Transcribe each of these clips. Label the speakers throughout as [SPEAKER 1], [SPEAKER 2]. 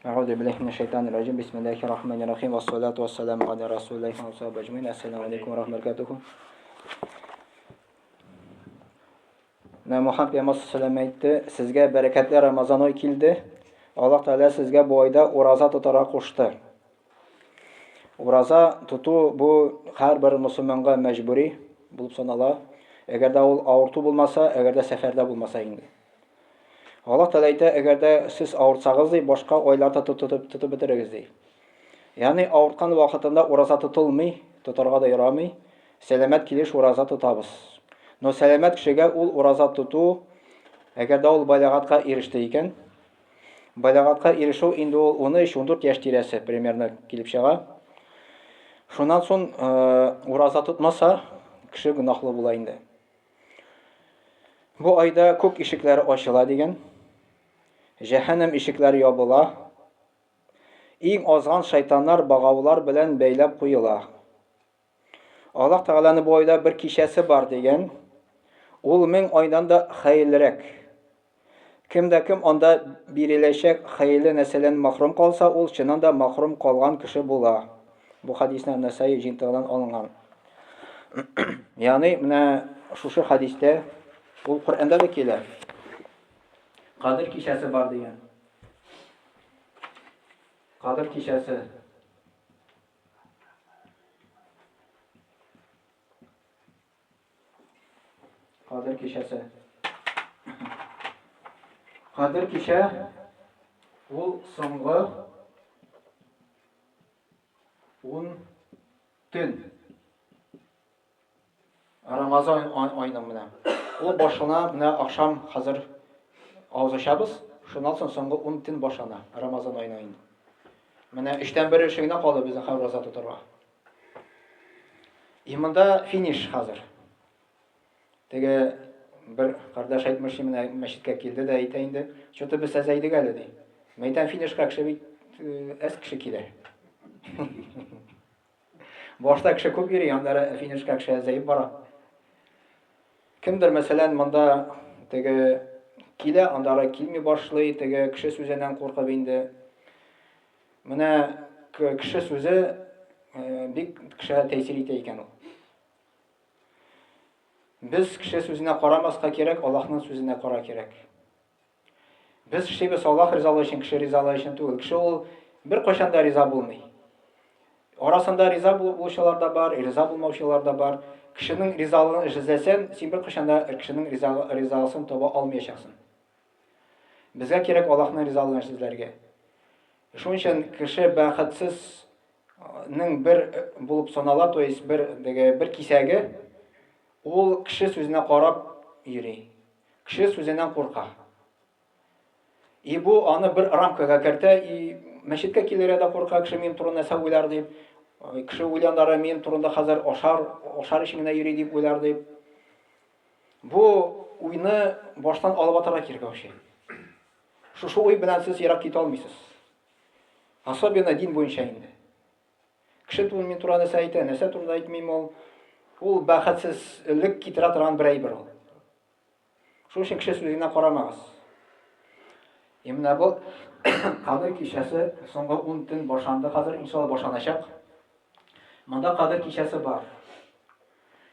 [SPEAKER 1] Әгъузу биллаһи минәш шайтанир раҗим. Бисмиллаһир рахманир рахим. Вассалату вассаламу аля расулиллаһи ва сахбиһи әҗмаин. Ассаламу алейкум ва рахматуллаһи ва баракатуху. Менә Мухаммад пәйгамбәр саллаллаху әйтте, сезгә бәрәкәтле Рамазан ай килде. Аллаһ Тәгалә сезгә бу айда ураза тотарга кушты. Ураза тоту бу һәрбер мусульманга мәҗбүри булып санала. Әгәр дә ул авырту булмаса, әгәр дә сәфәрдә булмаса инде. Аллаһ Тәгалә әйтә, әгәр дә сез авыртсагыз ди, башка айларда тотып тотып бетерегез ди. Ягъни авырткан вакытында ураза тотылмый, тотарга да ярамый. Сәламәт килеш ураза тотабыз. Но сәламәт кешегә ул ураза тоту, әгәр дә ул балигатка иреште икән, балигатка ирешү инде ул 13-14 яшь тирәсе примерно килеп чыга. Шуннан соң ураза тотмаса, кеше гөнаһлы була инде. Бу айда күк ишекләре ачыла дигән. Җәһәннәм ишекләре ябыла. Иң азган шайтаннар багаулар белән бәйләп куела. Аллаһ Тәгаләнең бу айда бер кичәсе бар дигән. Ул мең айдан да хәерлерәк. Кем дә кем анда биреләчәк хәерле нәрсәдән махрум калса, ул чыннан да махрум калган кеше була. Бу хадисне Насаи җыентыгыннан алынган. Ягъни менә шушы хадистә ул Коръәндә дә килә. Кадер кичәсе бар дигән. Кадер кичәсе. Кадер кичәсе. Кадер кичә ул соңгы 10 төн. Рамазан айының менә. Ул башлана менә ахшам хәзер авыз ачабыз. Шуннан соң соңгы 10 төн башлана Рамазан аена инде. Менә өчтән бер өлеше генә калды безнең хәзер ураза тотарга. И монда финиш хәзер. Теге бер кардәш әйтмешли менә мәчеткә килде дә әйтә инде, что-то без әзәйдек әле ди. Мәйтәм финишка кеше бит әз кеше килә. Башта кеше күп йөри, аннары финишка кеше әзәеп бара. Кемдер, мәсәлән, монда теге килә, аннары килми башлый, теге кеше сүзеннән куркып инде. Менә кеше сүзе бик кешегә тәэсир итә икән ул. Без кеше сүзенә карамаска кирәк, Аллаһның сүзенә кара кирәк. Без эшлибез Аллаһ ризалыгы өчен, кеше ризалыгы өчен түгел. Кеше ул беркайчан да риза булмый. Арасында риза булучылар да бар, риза булмаучылар да бар. Кешенең ризалыгын эзләсәң, син беркайчан да кешенең ризалыгын таба алмаячаксың. Безгә кирәк Аллаһның ризалыгын эзләргә. Шуның өчен кеше бәхетсез ның бер булып санала, то есть бер бер кисәге ул кеше сүзенә карап йөри. Кеше сүзеннән курка. И бу аны бер рамкага кертә, и мәчеткә килергә дә курка, кеше минем турында нәрсә уйлар дип. Кеше уйланары минем турында хәзер ашар, ашар өчен генә йөри дип уйлар дип. Бу уйны баштан алып атарга кирәк вообще. Шушы уй белән сез ерак китә алмыйсыз. Особенно дин буенча инде. Кеше турында мин турында нәрсә әйтә, нәрсә турында әйтмим ул. Ул бәхетсезлек китерә торган бер әйбер ул. Шуның өчен кеше сүзенә карамагыз. И менә бу Кадер кичәсе соңгы 10 төн башланды хәзер, иншалла башланачак. Монда Кадер кичәсе бар.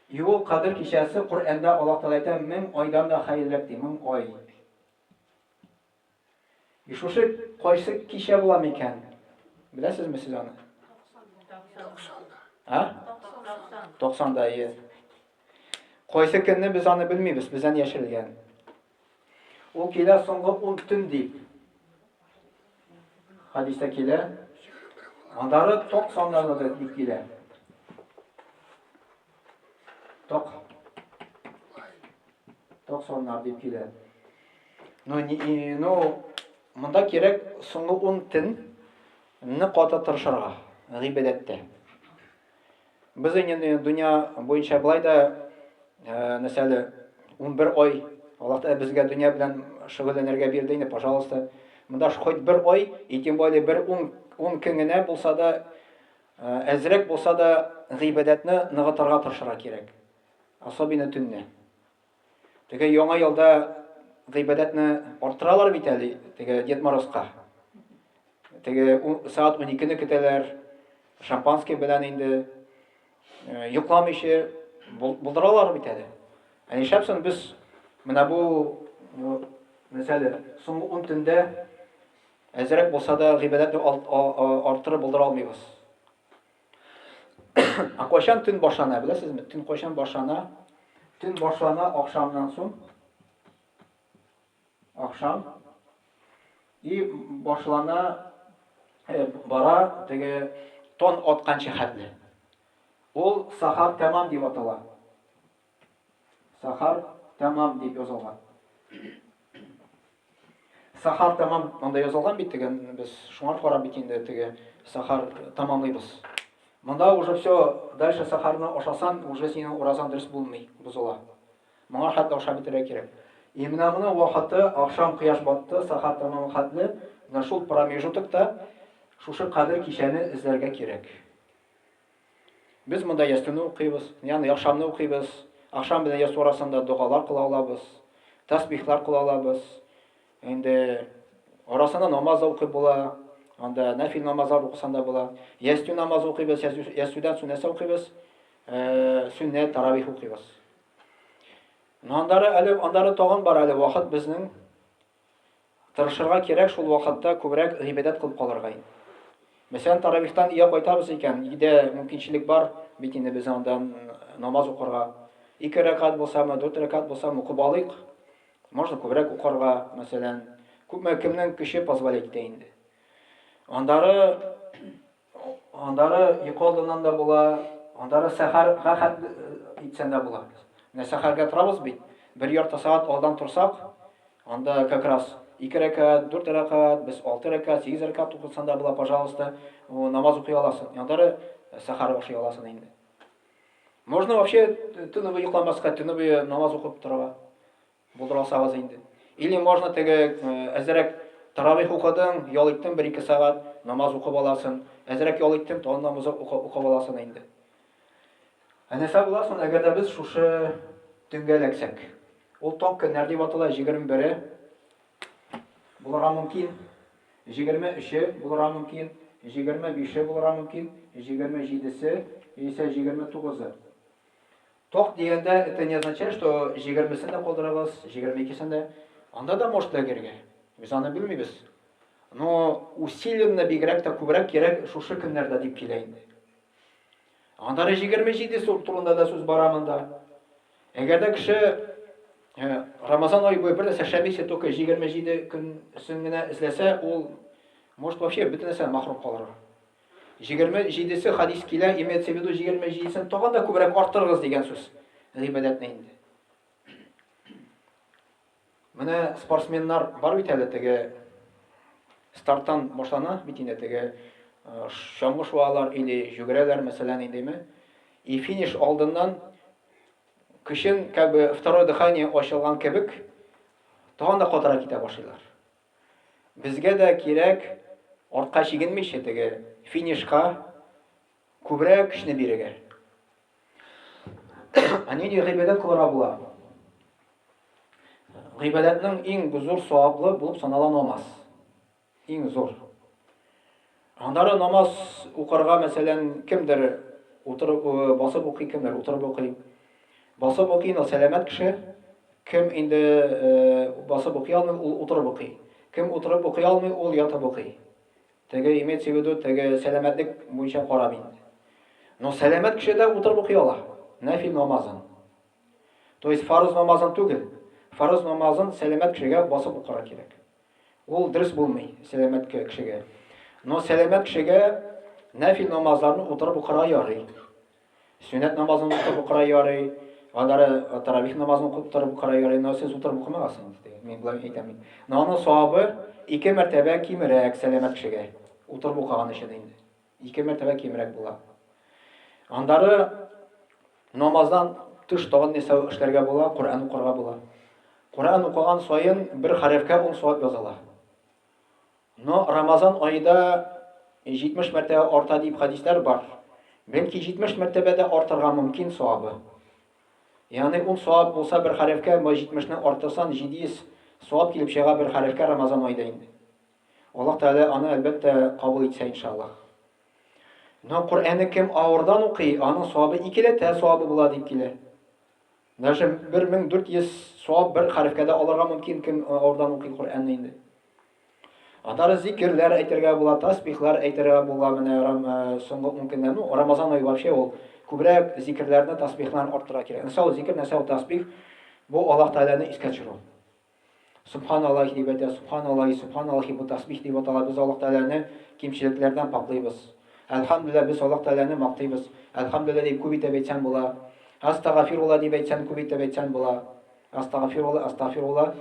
[SPEAKER 1] И ул Кадер кичәсе Коръәндә Аллаһ Тәгалә әйтә, мең айдан да хәерлерәк ди, мең ай. И шушы кайсы кичә була микән? Беләсезме сез аны?
[SPEAKER 2] 90-да.
[SPEAKER 1] А? 90-да, ие. Кайсы көнне без аны белмибез, бездән яшерелгән. Ул килә соңгы 10 төн дип. Хадистә килә. Андары 90-да да дип килә. Ток. 90-нар дип килә. Ну, не, ну, монда кирәк соңгы 10 төн ны каты тырышырга гыйбадәттә. Без инде дөнья буенча былай да э, нәрсәле 11 ай Аллаһ Тәгалә безгә дөнья белән шөгыльләнергә бирде инде, пожалуйста. Монда хоть бер ай, и тем более бер 10 10 көн генә булса да, э, әзрәк булса да гыйбадәтне ныгытырга тырышырга кирәк. Особенно төнне. Теге яңа елда гыйбадәтне арттыралар бит әле теге Дед Морозка. Теге сәгать 12-не көтәләр, шампанский белән инде э, йокламыйча булдыралар бит әле. Ә нишләп соң без менә бу мәсәлән, соңгы 10 төндә әзрәк булса да гыйбадәтне арттырып булдыра алмыйбыз? Ә кайчан төн башлана, беләсезме? Төн кайчан башлана? Төн башлана ахшамнан соң. Ахшам. И башлана э, бара теге тон атканчы хәтле. Ул сахар тәмам дип атала. Сахар тәмам дип язылган. Сахар тәмам монда язылган бит дигән, без шуңа карап бит инде теге сахар тәмамлыйбыз. Монда уже все, дальше сахарны ашасан, уже синең уразаң дөрес булмый, бозыла. Моңа хәтле ашап бетерергә кирәк. И менә моның вакыты ахшам кояш батты, сахар тәмам хәтле, менә шул промежутокта шушы кадер кичәне эзләргә кирәк. Без монда ястүне укыйбыз, ягъни ахшамны укыйбыз. Ахшам белән ястү арасында догалар кыла алабыз, тәсбихлар кыла алабыз. Инде арасында намаз да укып була, анда нәфил намазлар укысаң да була. Ястү намазы укыйбыз, ястүдән соң нәрсә укыйбыз? Э, сөннәт таравих укыйбыз. Но андары әле андары тагын бар әле вакыт безнең. Тырышырга кирәк шул вакытта күбрәк гыйбадәт кылып калырга инде. Мәсәлән, таравихтан өйгә кайтабыз икән, өйдә мөмкинчелек бар, бит инде без анда намаз укырга. Ике рәкәгать булсамы, дүрт рәкәгать булсамы укып алыйк. Можно күбрәк укырга, мәсәлән. Күпме кемнең көче позволять итә инде. Андары Андары йокы алдыннан да була, андары сәхәргә хәтле итсәң дә була. Менә сәхәргә торабыз бит, бер ярты сәгать алдан торсак, анда как раз ике рәкәгать, дүрт рәкәгать, без алты рәкәгать, сигез рәкәгать укысаң да була, пожалуйста, намаз укый аласың. Андары сәхәр ашый аласың инде. Можно вообще төне буе йокламаска, төне буе намаз укып торырга. Булдыра алсагыз инде. Или можно теге әзерәк таравих укыдың, ял иттең бер-ике сәгать, намаз укып аласың. Әзерәк ял иттең, тагын намаз укып аласың инде. Ә нәрсә була соң, әгәр дә без шушы төнгә эләксәк? Ул ток көннәр дип атала, 21-е булырга мөмкин, 23-е булырга мөмкин, 25-е булырга мөмкин, 27-се яисә 29-ы. Ток дигәндә, это не означает, что җигермесен дә калдырабыз, 22-сен дә. Анда да может эләгергә. Без аны белмибез. Но усиленно бигрәк тә күбрәк кирәк шушы көннәрдә дип килә инде. Аннары 27 турында да сүз бара монда. Әгәр дә кеше э, Рамазан ай буе бер нәрсә эшләмичә, только 27 көнсен генә эзләсә, ул может вообще бөтен нәрсәдән махрум калыр. 27-се хадис килә, имеется в виду 27-сен тагын да күбрәк арттырыгыз дигән сүз. Гыйбадәтне инде. Менә спортсменнар бар бит әле теге старттан башлана бит инде теге э, чаңгы шуалар или жүгерәләр, мәсәлән, индеме. И финиш алдыннан көчен как бы второе дыхание ачылган кебек тагын да катырак китә башлыйлар. Безгә дә кирәк артка чигенмичә теге финишка күбрәк көчне бирергә. Ә нинди гыйбадәт кылырга була? Гыйбадәтнең иң зур саваплы булып санала намаз. Иң зур. Аннары намаз укырга, мәсәлән, кемдер утырып э, басып укый, кемдер утырып укый. Басып укый, но сәламәт кеше. Кем инде э, басып укый алмый, ул утырып укый. Кем утырып укый алмый, ул ятып укый. Теге имеется в виду, теге сәламәтлек буенча карап инде. Но сәламәт кеше дә утырып укый ала. Нәфил намазын. То есть фарыз намазын түгел. Фарыз намазын сәламәт кешегә басып укырга кирәк. Ул дөрес булмый сәламәт кешегә. Но сәламәт кешегә нәфил намазларны утырып укырга ярый. Сөннәт намазын утырып укырга ярый. Аннары э, таравих намазын утырып укырга ярый. Но сез утырып укымагыз инде. Мин болай әйтәм. Но аның савабы ике мәртәбә кимрәк сәламәт кешегә. Утырып укыган өчен инде. Ике мәртәбә кимрәк була. Аннары намаздан тыш тагын нәрсә эшләргә була? Коръән укырга була. Коръән укыган саен бер хәрефкә 10 савап языла. Но Рамазан аенда 70 мәртәбә арта дип хәдисләр бар. Бәлки 70 мәртәбә дә артырга мөмкин савабы. Ягъни 10 савап булса бер хәрефкә, 70-не арттырсаң 700 Савап килеп чыга бер хәрефкә Рамазан айда инде. Аллаһ Тәгалә аны әлбәттә кабул итсә иншаллаһ. Но Коръәнне кем авырдан укый, аның савабы икеләтә савабы була дип килә. Даже 1400 савап бер хәрефкә дә алырга мөмкин, кем авырдан укый Коръәнне инде. Аннары зикерләр әйтергә була, тасбихлар әйтергә була менә соңгы 10 көндә. Ну, Рамазан ае вообще ул күбрәк зикерләрне, тасбихларны арттыра кирәк. Нәрсә ул зикер, нәрсә ул тасбих? Бу Аллаһ Тәгаләне искә төшерү. Субханаллахи дип әйтә, субханаллахи, субханаллахи бу тасбих дип атала. Без Аллаһ Тәгаләне кимчелекләрдән паклыйбыз. Әлхәмдүлилләһ, без Аллаһ Тәгаләне мактыйбыз. Әлхәмдүлилләһ дип күп итеп әйтсәң була. Астагфирулла дип әйтсәң, күп итеп әйтсәң була. Астагфирулла, астагфирулла.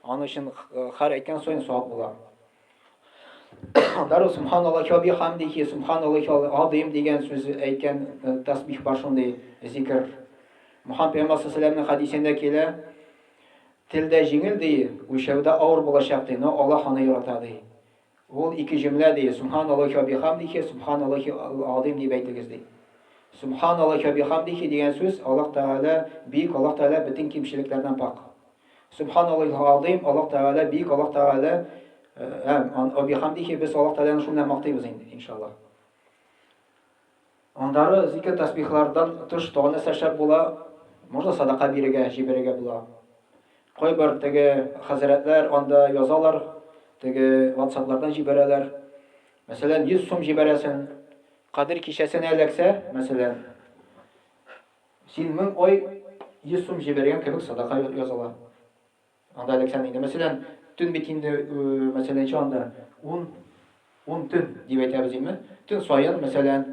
[SPEAKER 1] Аның өчен хәр әйткән саен савап була. Дару субханаллахи ва бихамдихи субханаллахи азим дигән сүз әйткән тасбих бар шундый зикр. Мухаммад пәйгамбәр саллаллаху хәдисендә килә, телдә җиңел ди, үлчәүдә авыр булачак ди, но Аллаһ аны ярата ди. Ул ике җөмлә ди, Субханаллахи ва бихамдихи, Субханаллахи азим дип әйтегез ди. Субханаллахи ва бихамдихи дигән сүз Аллаһ Тәгалә бөек, Аллаһ Тәгалә бөтен кимчелекләрдән пак. Субханаллахи азим, Аллаһ Тәгалә бөек, Аллаһ Тәгалә ва бихамдихи без Аллаһ Тәгаләне шуннан мактыйбыз инде, иншаллаһ. Аннары зикер тасбихлардан тыш тагын нәрсә эшләп була? Можно садака бирергә, җибәрергә була. Кайбер теге хәзрәтләр анда язалар, теге ватсаплардан җибәрәләр. Мәсәлән, 100 сум җибәрәсең, Кадер кичәсенә эләксә, мәсәлән, син 1000 ай 100 сум җибәргән кебек садака языла. Анда эләксәң инде, мәсәлән, төн бит инде, мәсәлән, ничә анда? 10 10 төн дип әйтәбез инде. Төн саен, мәсәлән,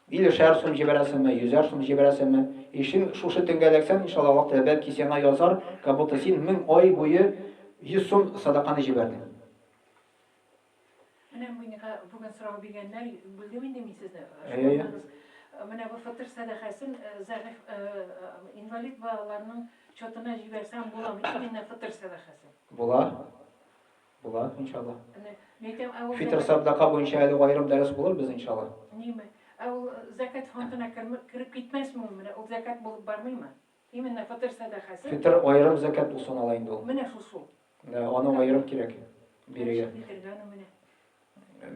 [SPEAKER 1] 50 сум җибәрәсеңме, 100 сум җибәрәсеңме? И син шушы төнгә эләксәң, иншалла, Аллаһ Тәгалә бәлки сиңа язар, как будто син 1000 ай буе 100 сум садаканы җибәрдең.
[SPEAKER 2] Менә миңа бүген сорау биргәннәр, бүлдем инде мин сезне.
[SPEAKER 1] Әйе.
[SPEAKER 2] Менә бу фытыр сәдакасын зәгыйфь инвалид балаларның чотына җибәрсәм буламы? Именно фытыр сәдакасын.
[SPEAKER 1] Була. Була, иншалла.
[SPEAKER 2] Мин әйтәм, ә ул
[SPEAKER 1] Фитр сәдака буенча әле аерым дәрес булыр без, иншалла.
[SPEAKER 2] Ниме? Ә ул зәкят фондына кереп китмәсме ул менә? Ул зәкят булып бармыймы? Именно фытыр сәдакасы.
[SPEAKER 1] Фитыр аерым зәкят булсын ала инде ул.
[SPEAKER 2] Менә шул шул.
[SPEAKER 1] Да, аны аерым кирәк бирергә.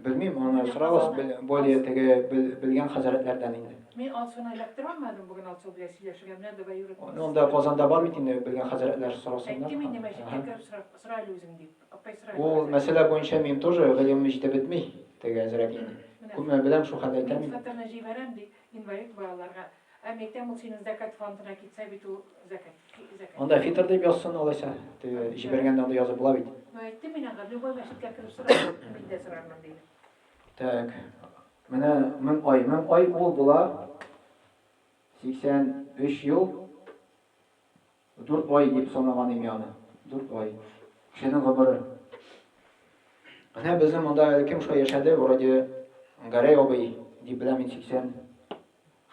[SPEAKER 1] Белмим, аны сорагыз, более теге белгән хәзрәтләрдән инде.
[SPEAKER 2] Мин Алсуны эләктерә алмадым бүген Алсу белән сөйләшергә, менә двоюродный.
[SPEAKER 1] Ну, анда Казанда бар бит инде белгән хәзрәтләр сорасыннар.
[SPEAKER 2] Әйттем инде мәчеткә кереп сора, сора әле үзең дип. Апай сора.
[SPEAKER 1] Ул мәсьәлә буенча мин тоже гыйлемем җитеп бетми, теге әзрәк инде. Күпме беләм, шул хәтле әйтәм.
[SPEAKER 2] Мин фытырны җибәрәм ди, инвалид балаларга. Ә мәйтәм ул синең зәкят фондына китсә бит ул зәкят. Зәкят.
[SPEAKER 1] Анда фитр дип язсын алайса. Теге җибәргәндә анда язып була бит.
[SPEAKER 2] Ну әйттем мин аңа, любой мәчеткә кереп сора, мин дә сорармын диде.
[SPEAKER 1] Так. Менә 1000 ай. 1000 ай ул була 83 ел 4 ай дип санаган идем аны. 4 ай. Кешенең гомере. Менә безнең монда әле кем шулай яшәде, вроде Гәрәй абый дип беләм мин 80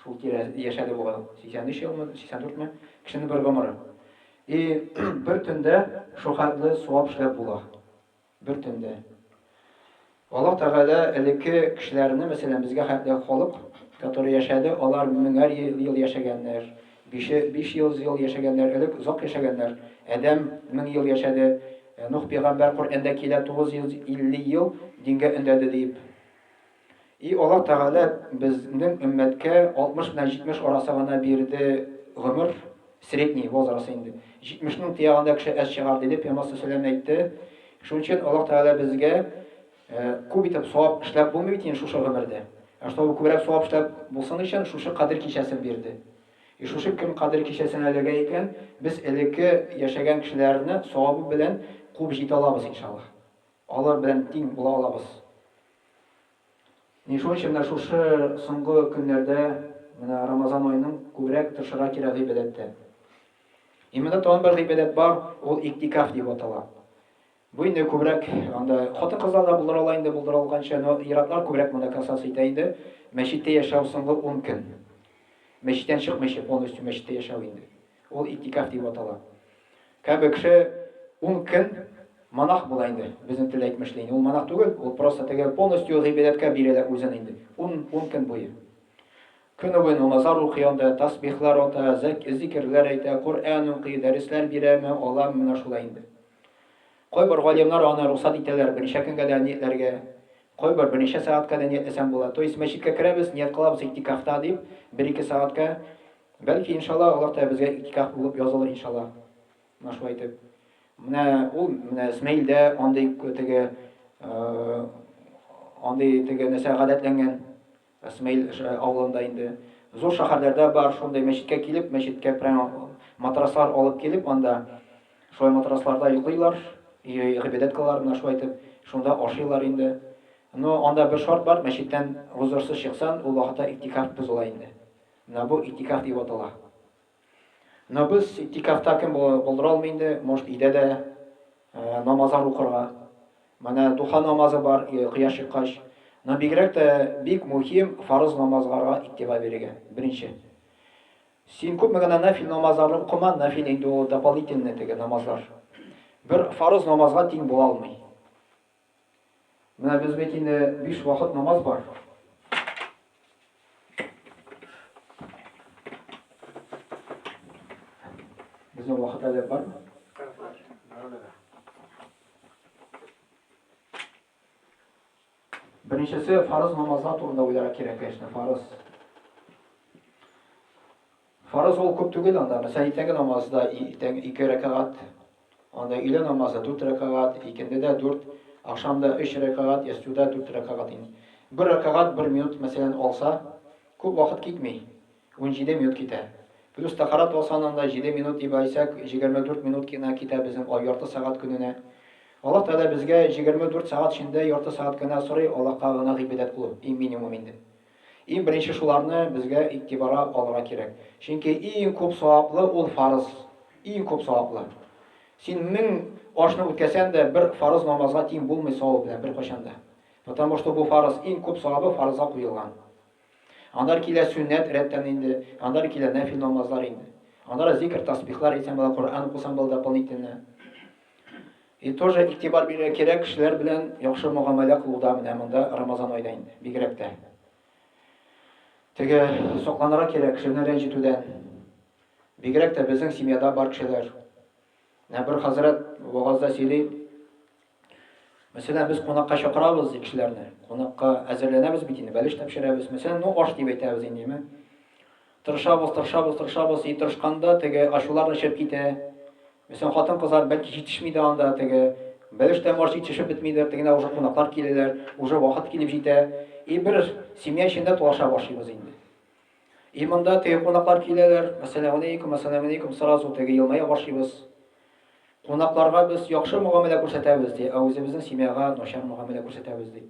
[SPEAKER 1] шул тирә яшәде бугай. 83 елмы, 84 ме? Кешенең бер гомере. И бер төндә шул хәтле савап эшләп була. Бер төндә. Аллаһ Тәгалә элекке кешеләрне, мәсәлән, безгә хәтле халык, который яшәде, алар меңәр ел яшәгәннәр, 500 ел яшәгәннәр, элек озак яшәгәннәр. Адәм 1000 ел яшәде. Нух пәйгамбәр Коръәндә килә 950 ел дингә өндәде дип. И Аллаһ Тәгалә безнең өммәткә 60 белән 70 арасы гына бирде гомер, средний возраст инде. 70-нең тыягында кеше әз чыгар диде, Пәйгамбәр саллаллаһу алейһи әйтте. Шуның өчен Аллаһ Тәгалә безгә күп итеп савап эшләп булмый бит инде шушы гомердә. Ә чтобы күбрәк савап эшләп булсын өчен шушы Кадер кичәсен бирде. И шушы көн Кадер кичәсенә эләгә икән, без элекке яшәгән кешеләрне савабы белән куып җитә алабыз, иншаллаһ. Алар белән тиң була алабыз. Ни шуның өчен менә шушы соңгы көннәрдә, менә Рамазан аеның күбрәк тырышырга кирәк гыйбадәттә. И монда тагын бер гыйбадәт бар, ул иктикаф дип атала. Бу инде күбрәк анда хатын-кызлар да булдыра ала инде, булдыра алганча, но ир-атлар күбрәк монда касаться итә инде. Мәчеттә яшәү соңгы 10 көн. Мәчеттән чыкмыйча полностью мәчеттә яшәү инде. Ул иктикаф дип атала. Кәбе кеше 10 көн монах була инде, безнең телдә әйтмешли инде. Ул монах түгел, ул просто теге полностью гыйбадәткә бирелә үзен инде. 10 10 көн буе. Көне буе намазлар укый анда, тасбихлар ата, зикерләр әйтә, Коръән укый, дәресләр бирәме, аламы, менә шулай инде. Кайбер галимнар аны рөхсәт итәләр берничә көнгә дә ниятләргә, кайбер берничә сәгатькә дә ниятләсәң була. То есть мәчеткә керәбез, ният кылабыз игътикафта дип, бер-ике сәгатькә. Бәлки, иншалла, Аллаһ Тәгалә безгә игътикаф булып язылыр, иншалла. Менә шулай итеп. Менә ул менә Исмаилдә андый теге андый теге нәрсә гадәтләнгән. Исмаил авылында инде. Зур шәһәрләрдә бар шундый мәчеткә килеп, мәчеткә прямо матраслар алып килеп, анда шулай матрасларда йоклыйлар, гыйбадәт кылалар, менә шулай итеп, шунда ашыйлар инде. Но анда бер шарт бар, мәчеттән гозерсез чыксан, ул вакытта игътикаф бозыла инде. Менә бу игътикаф дип атала. Но без игътикафта кем булдыра алмый инде, может, өйдә дә намазлар укырга. Менә духа намазы бар, кояш чыккач. Но бигрәк тә бик мөһим фарыз намазларга игътибар бирергә. Беренче. Син күпме генә нафил намазларны укыма, нафил инде ул дополнительный теге намазлар. Бер фарыз намазга тиң була алмый. Менә без бит инде биш вакыт намаз бар. Безнең вакыт әле бармы? Беренчесе фарыз намазлар турында уйларга кирәк, конечно, фарыз. Фарыз ул күп түгел анда. Мәсәлән, иртәнге намазда иртәнге ике рәкәгать, анда өйлә намазы дүрт рәкәгать, икендедә дүрт, ахшамда өч рәкәгать, ястүдә дүрт рәкәгать инде. Бер рәкәгать бер минут, мәсәлән, алса, күп вакыт китми. 17 минут китә. Плюс тәһарәт алсаң анда 7 минут дип әйтсәк, 24 минут кенә китә безнең ярты сәгать көненә. Аллаһ Тәгалә безгә 24 сәгать эчендә ярты сәгать кенә сорый Аллаһка гына гыйбадәт кылу, иң минимум инде. Иң беренче шуларны безгә игътибарга алырга кирәк. Чөнки иң күп саваплы ул фарыз. Иң күп саваплы. Син мең ашны үткәсән дә бер фарыз намазга тиң булмый савап белән беркайчан да. Потому что бу фарыз иң күп савабы фарызга куелган. Аннары килә сөннәт рәттән инде, аннары килә нәфил намазлар инде. Аннары зикр, тасбихлар әйтсәң була, Коръән укысаң була дополнительно. И тоже игътибар бирергә кирәк кешеләр белән яхшы мөгамәлә кылуда менә монда Рамазан айда инде, бигрәк тә. Теге сакланырга кирәк кешене рәнҗетүдән. Бигрәк тә безнең семьяда бар кешеләр. Менә бер хәзрәт вагазда сөйли. Мәсәлән, без кунакка чакырабыз ди кешеләрне. Кунакка әзерләнәбез бит инде, бәлеш тә пешерәбез. Мәсәлән, ну аш дип әйтәбез инде, әйме? Тырышабыз, тырышабыз, тырышабыз, и тырышканда теге ачулар да чыгып китә. Мәсәлән, хатын-кызлар бәлки җитешми дә анда теге бәлеш тә маш җитешеп бетмидер, тегенә уже кунаклар киләләр, уже вакыт килеп җитә. И бер семья эчендә талаша башлыйбыз инде. И монда теге кунаклар киләләр, әссәламу алейкум, әссәламу алейкум, сразу теге елмая башлыйбыз. Кунакларга без яхшы мөгамәлә күрсәтәбез ди, ә үзебезнең семьяга начар мөгамәлә күрсәтәбез ди.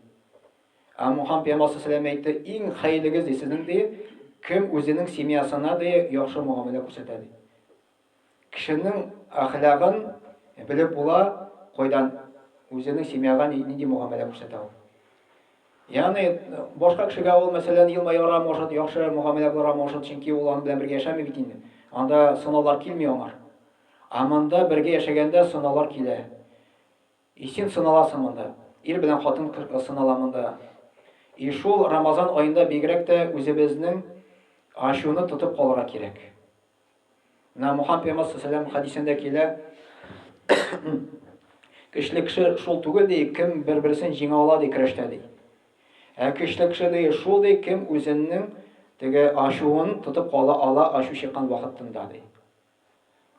[SPEAKER 1] Ә Мухаммад пәйгамбәр саллаллаху әйтте, иң хәерлегез ди сезнең ди, кем үзенең семьясына ди яхшы мөгамәлә күрсәтә ди. Кешенең әхлагын белеп була, кайдан үзенең семьяга нинди мөгамәлә күрсәтә ул. Ягъни башка кешегә ул мәсәлән елмаярга может, яхшы мөгамәлә кылырга может, чөнки ул аның белән бергә яшәми бит инде. Анда сынаулар килми аңар. Ә монда бергә яшәгәндә сынаулар килә. И син сыналасың монда. Ир белән хатын сынала монда. И шул Рамазан аенда бигрәк тә үзебезнең ачуны тотып калырга кирәк. Менә Мухаммад пәйгамбәр саллаллаху хәдисендә килә, көчле кеше шул түгел ди, кем бер-берсен җиңә ала ди көрәштә ди. Ә көчле кеше ди шул ди, кем үзенең теге ачуын тотып кала ала ачу чыккан вакытында ди.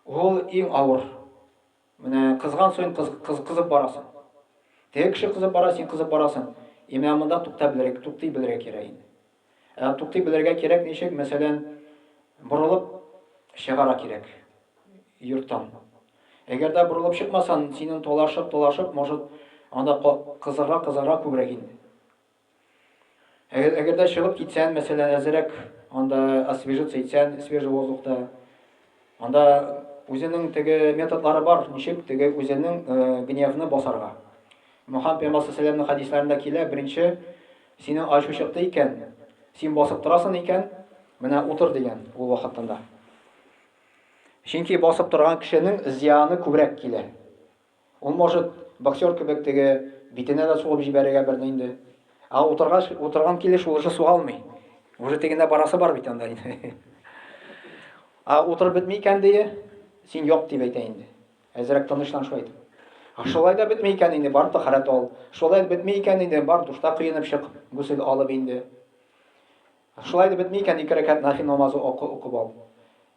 [SPEAKER 1] Ул иң авыр. Менә кызган саен кыз, кыз, кызып барасың. Теге кеше кызып бара, син кызып барасың. И менә монда тукта белергә, туктый белергә кирәк инде. Ә туктый белергә кирәк ничек? Мәсәлән, борылып чыгара кирәк йорттан. Әгәр дә борылып чыкмасан, синең талашып, талашып, может, анда кызырга, кызырга күбрәк инде. Әгәр, әгәр дә чыгып китсән, мәсәлән, әзерәк анда освежиться итсән, свежий воздухта, анда үзенең теге методлары бар, ничек теге үзенең э, гневны басарга. Мөхәммәд пәйгамбәр саллаллаху хәдисләрендә килә, беренче, синең ачу чыкты икән, син басып торасың икән, менә утыр дигән ул вакытында. Чөнки басып торган кешенең зыяны күбрәк килә. Ул может боксер кебек теге битенә дә сугып җибәрергә берне инде. Ә утыргач, утырган килеш ул уже суга алмый. Уже тегендә барасы бар бит анда инде. Ә утырып бетми икән дие, син яп дип әйтә инде. Әзрәк тынычлан шулай итеп. Шулай да бетми икән инде, бар тәһарәт ал. Шулай да бетми икән инде, бар душта коенып чык, гусел алып инде. Шулай да бетми икән, ике рәкәт нафил намазы укы, укып ал.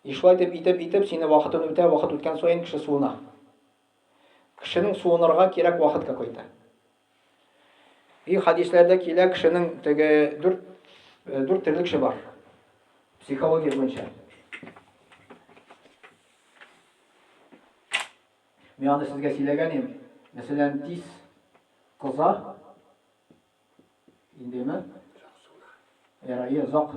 [SPEAKER 1] И шулай итеп, итеп, итеп, сине вакытын үтә, вакыт үткән саен кеше суына. Кешенең суынырга кирәк вакыт какой-то. И хадисләрдә килә кешенең теге дүрт э, дүрт төрле кеше бар. Психология буенча. Мин аны сезгә сөйләгән идем. Мәсәлән, тиз кыза. Индеме? Ярай, озак.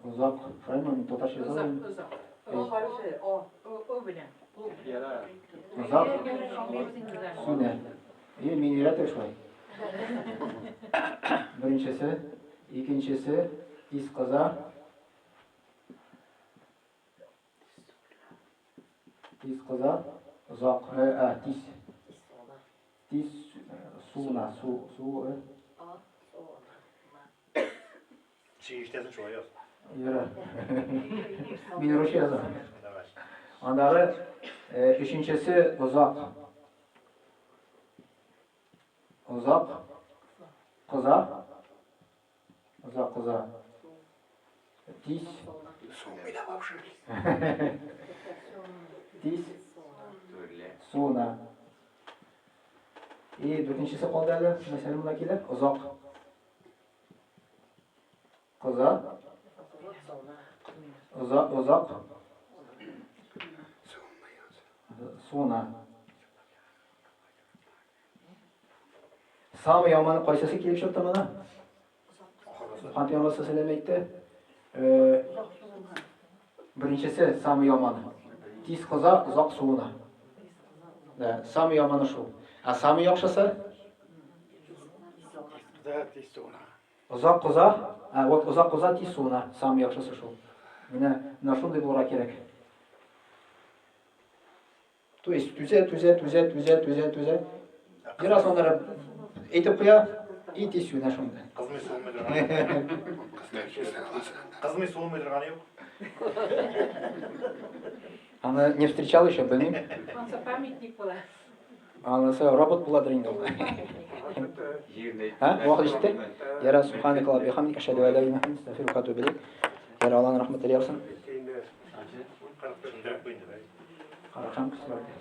[SPEAKER 1] Озак. Шулаймы? Мин татарча яза алмыйм.
[SPEAKER 2] Озак, озак. О хәрефе, о. О белән.
[SPEAKER 1] Озак. Сүнә. И, мин өйрәтер шулай. Беренчесе, икенчесе, тиз кыза. Тиз кыза, озак, э, а, тиз. Тиз суына, су, су, э.
[SPEAKER 3] Чигештәсен шулай яз.
[SPEAKER 1] Ярар. Мин русча язам.
[SPEAKER 3] Давай.
[SPEAKER 1] Аннары э, өченчесе озак. Озак. Кыза. Озак кыза. Тиз.
[SPEAKER 3] Суынмый да вообще.
[SPEAKER 1] Тиз. Суына. И дүртенчесе калды әле. Мәсәлән, монда килә. Озак. Кыза. Озак, озак. Суына. Самый яманы кайсысы килеп чыкты моны? Мөхәммәд пәйгамбәр саллаллаху әйтте. Э, беренчесе самый яманы. Тиз кыза, озак суына. Да, самый яманы шул. А самый яхшысы?
[SPEAKER 3] Кыза, тиз суына.
[SPEAKER 1] Озак кыза, а вот озак кыза, тиз суына. Самый яхшысы шул. Менә, менә шундый булырга кирәк. То есть түзә, түзә, түзә, түзә, түзә, түзә. Бераз аннары әйтеп куя, и тиз сүнә шунда.
[SPEAKER 3] Кызмый суынмый торганы. Кызмый суынмый торганы юк.
[SPEAKER 1] Аны не встречал еще, белмим.
[SPEAKER 2] Ансы памятник була.
[SPEAKER 1] Анысы робот буладыр инде ул. Ха? Вакыт җитте. Яра субханaka ва бихамдика ашһаду ан ла илаһа илля анта астагфирука ва атубу илейк. Яра Аллаһның рәхмәте яусын.
[SPEAKER 3] Кырык куй инде.
[SPEAKER 1] Карашам кешеләргә.